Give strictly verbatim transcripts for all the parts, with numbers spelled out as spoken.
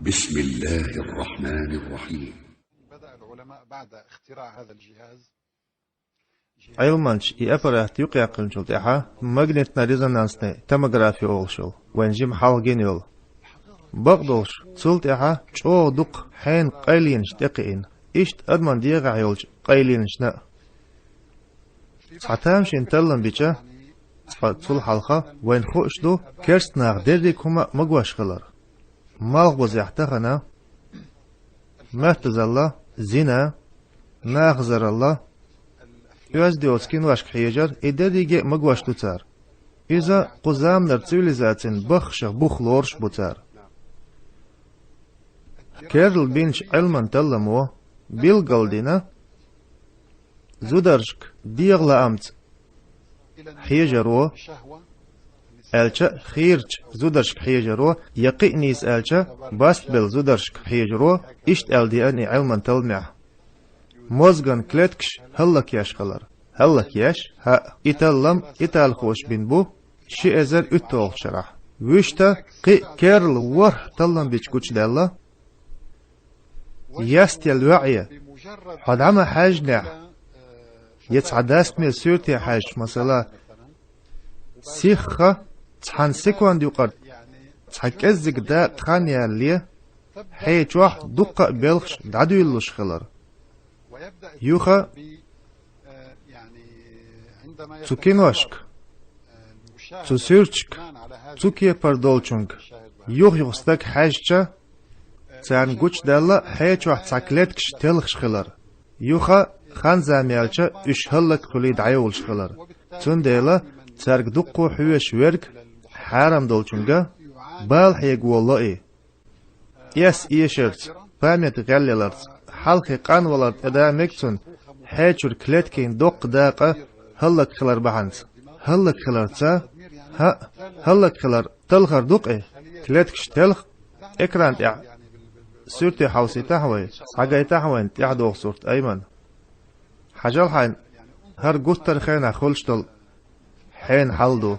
بسم الله الرحمن الرحيم. بدأ العلماء بعد اختراع هذا الجهاز. Ӏилманча и аппарат юкъяьккхинчул тӀаьхьа магнитно-резонансный томография олуш йолу, вайн жима хьалха гина йолу. Бакъдолуш, цул тӀаьхьа чӀогӀа дукха хьенан къайленаш тӀекхиъна, иштта адаман дегӀахь йолчу къайленашна а. Цхьа тамашийна таллам бича, цкъа цул хьалха вайна хууш ду керста наха дерриг хӀума а магош хилар. Малхбузехь тахана, моьттазалла, зина, нахазаралла, оьзда йоцу киношка хьежар, и дерриге а магош ду цара. Иза кху заманара цивилизацин баххашах бух лоруш бу цара. Керла бинчу Ӏилман талламо билгалдина, зударшка дегӀан лаамца хьежаро, аьлча, хийрачу зударшка хьежаро, я кхин нийса аьлча, бастабелла зударшка хьежаро, иштта аьлла деана и Ӏилман талламехь. Мозган клеткаш хӀаллакъеш хилар. ХӀаллакъеш, хӀаъ, и таллам италхоша бина бу ши эзар уьтталгӀачу шарахь. Вуьшта кхин а керла ворхӀ таллам бича гучудаьлла, ястел йоӀе, хьо дӀа ма хьаьжнехь, я цхьа дастаме суьрте хьаьжча, масала, сихха цхьана секунд юкъара цхьа кӀеззиг дакъа хан ялале, хье чохь дуккха а белхаш дӀадуьйлалуш хилар. Юха цу киношка, цу суьрташка, цу кепара долчуьнга юх-юха стаг хьаьжча, царна гучудаьлла хье чохь цхьа клеткаш телхаш хилар. Юха хан-зама яьлча уьш хӀаллакьхуьлий дӀайолуш хилар. Цундела цаьрга дуккха хьоьжуш верг хьарам долчуьнга бала хьега волало и. Эс эшарца, память гӀелъяларца, хьалхе къанвалар тӀеда мега цунна, хье чуьра клеткийн доккха дакъа хӀаллакьхилар бахьанца. ХӀаллакьхиларца, хӀаъ, хӀаллакьхилар талхар ду-кх и, клеткаш телха, экран тӀехь суьрте хьовсийтахьа вай, схьагайтахьа вайна тӀаьхьадогӀу сурт Айман. Хьажал хьайна, хӀара гуттар а хенахь хуьлуш долу хьенан хьал ду.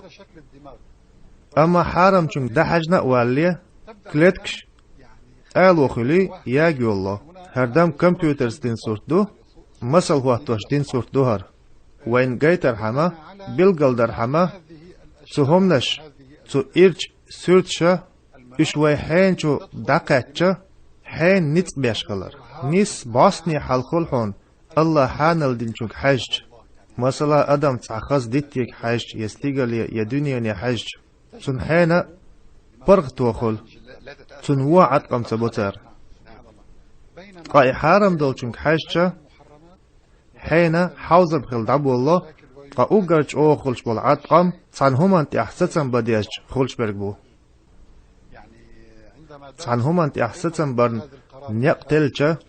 Амма хьарамчуьнга дӀахьаьжна а валале, клеткаш ало хуьлий, ягайолало. ХӀара дам компьютерца дина сурт ду, масал хӀоттош дина сурт ду хӀара. Вайна гайтархьама, билгалдархьама, цу хӀуманаш, цу ирча суьрташа, уьш вай хьенан чу дӀакхаьчча, хьенан ницкъ беш хилар. Нисса бӀостанехьа хьал хуьлу хьуна, АллахӀа хьанал динчуьнга хьаьжча, масала, адам цхьа хаза диттега хьаьжча, я стигале, я дуьнене хьаьжча, цунна хьенан паргӀато хуьлу, цунна вон Ӏаткъам ца бо цара. Ткъа и хьарам долчуьнга хьаьжча, хьенан хьовзам хила дӀаболало, ткъа уггар чӀогӀа хуьлуш болу Ӏаткъам цхьана хӀуманна тӀехь сацам бан дезча хуьлуш берг бу. Цхьана хӀуманна тӀехь сацам барна некъ теллича,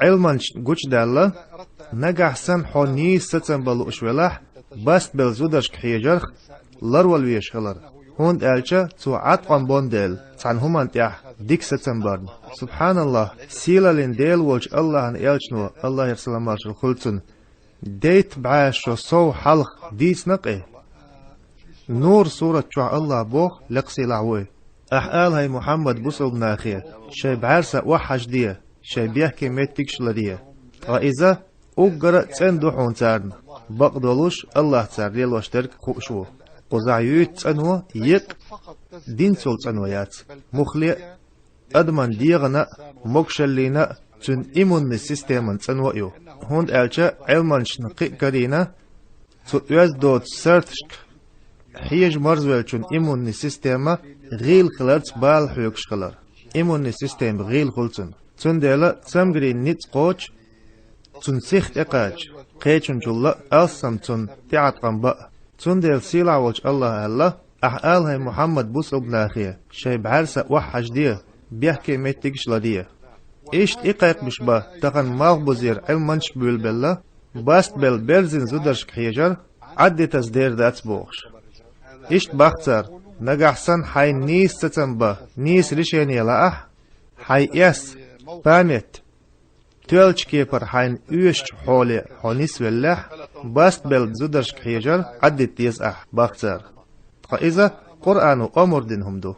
Ӏилманчашна гучудаьлла, нагахь санна хьо нийса сацам бан лууш велахь, бастабелла зударшка хьежарх ларвала везаш хилар, хӀунда аьлча цо Ӏаткъам бо дела цхьана хӀуманна тӀехь дика сацам барна. СубхьаналлахӀ, сийлаллин Дела волчу АллахӀан элчано, АллахӀера салам-маршалла хуьлда цунна, дейтта бӀе шо сов хьалха дийцина-кх и. Нур сурат чохь АллахӀа боху, лекха сийлахь ву и: «Ахьа ала, хӀай Мухьаммад, бусалба нахе, шайн бӀаьрса охьахьажде, шайн бехке меттигаш а ладе». Ткъа иза уггар а цӀена ду хьуна царна, бакъдолуш АллахӀа цара лелош дерг хууш ву. Кхузахь юьйцу цӀано еккъа динца йолу цӀано яц, муххале а адаман дегӀана а, могушаллина а, цуьнан иммунный системан цӀано а ю. ХӀунда аьлча Ӏилманчашна кхин а карийна, цу оьзда доцу сарташка хьежа марзвеллачун иммунный система гӀийла хиларца бала хьоьгуш хилар. Иммунный система гӀийла хуьлу цуьнан. Цундела цамгарийн ницкъ кхочу, цуьнан сих тӀекхача, кхечунчул а алссам цунна тӀеӀаткъам бан а. Цундела сийлахь волчу АллахӀа аьлла: «Ахьа ала, хӀай Мухьаммад, бусалба нахе, шайн бӀаьрса охьахьажде, бехке меттигаш а ладе». Иштта и кхайкхамаш бан тахана малхбузера Ӏилманчаш а буьйлабелла, бастабелла берзина зударшка хьежар Ӏаддитаза дер дац бохуш. Иштта бах цара: нагахь санна хьайна нийса сацам бан нийса решение лаахь, хьайн эс, память, тоьллачу кепара хьайна оьшучу хьоле хьо нисвеллехь, бастабелла зударшка хьежар Ӏаддита деза ахь, бах цара. Ткъа иза Къуръано омра дина хӀума ду.